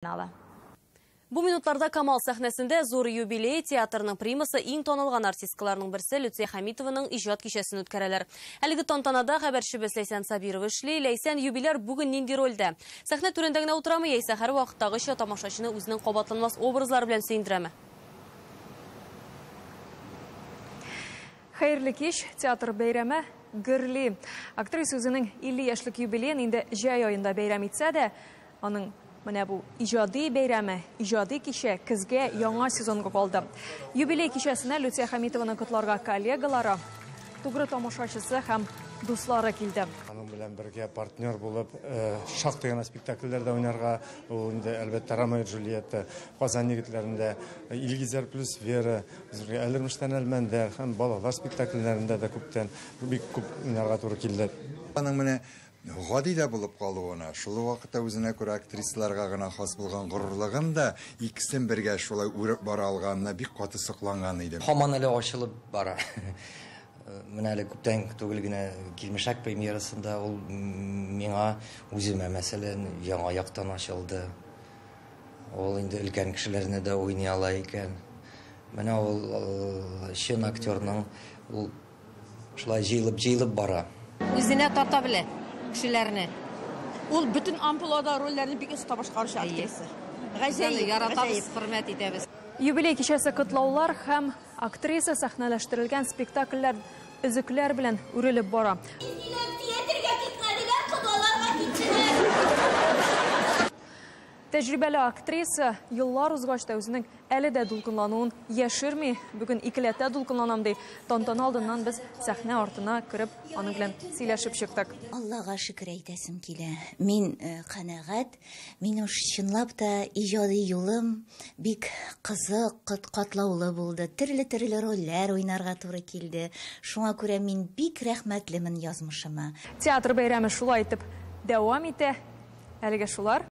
Ала. Бу минутларда Камал сәхнәсендә зур юбилей театрының примасы иң танылган артисткаларның берсе Люция Хәмитованың иҗат кичәсен үткәрәләр. Әлеге тантанада хәбәрчебез Ләйсән Сабирова эшли. Ләйсән, юбиляр бүген нинди рольдә? Сәхнә түрендә генә утырамы яисә һәрвакыттагыча тамашачыны үзенең кабатланмас образлары белән сөендерәме? Хәерле кич, театр бәйрәме гөрли. Актриса үзенең 50 яшьлек юбилеен инде җәй аенда бәйрәм итсә дә, аның менә бу иҗади бәйрәме, иҗади кичә көзгә яңа сезонга калды. Юбилей кичәсенә Люция Хәмитованы котларга коллегалары, тугры тамашачысы һәм дуслары килде. Аның белән бергә партнер булып, шактый гына спектакльләрдә уйнарга, ул инде әлбәттә Ромео и Джульетта, Казан егетләрендә, Илгизәр плюс Вера, Әлермештән Әлмәндәр һәм балалар спектакльләрендә дә күптән бик күп уйнарга туры килде. Аның менә гади дә булып калуына, шул ук вакытта үзенә күрә актрисаларга гына хас булган горурлыгын да икесен бергә шулай үреп бара алганына бик каты сокланган идем. Һаман әле ачылып бара. Менә әле күптән түгел генә Килмешәк премьерасында ул миңа үземә, мәсәлән, яңа яктан ачылды. Ул инде өлкән кешеләрне дә уйный ала икән. Менә ул чын актерның ул шулай җыелып-җыелып бара. Үзенә тарта белә кешеләрне. Ул бөтен амплуада рольләрне бик оста башкаручы актриса. Гаҗәеп, яратабыз, хөрмәт итәбез. Юбилей кичәсе котлаулар һәм актриса сәхнәләштерелгән спектакльләр өзекләр белән үрелеп бара. Театрга китмәделәр, кодаларга киттеләр. Тәҗрибәле актриса еллар узгач та үзенең әле дә дулкынлануын яшерми. Бүген икеләтә дулкынланам ди. Тантана алдыннан без сәхнә артына кереп, аның белән сөйләшеп чыктык. Аллага шөкер әйтәсем килә. Мин канәгать, минем чынлап та иҗади юлым бик кызык, катлаулы булды. Төрле-төрле рольләр уйнарга туры килде. Шуңа күрә мин бик рәхмәтлемен язмышыма. Театр бәйрәме шулай итеп дәвам итә. Әлегә шулар.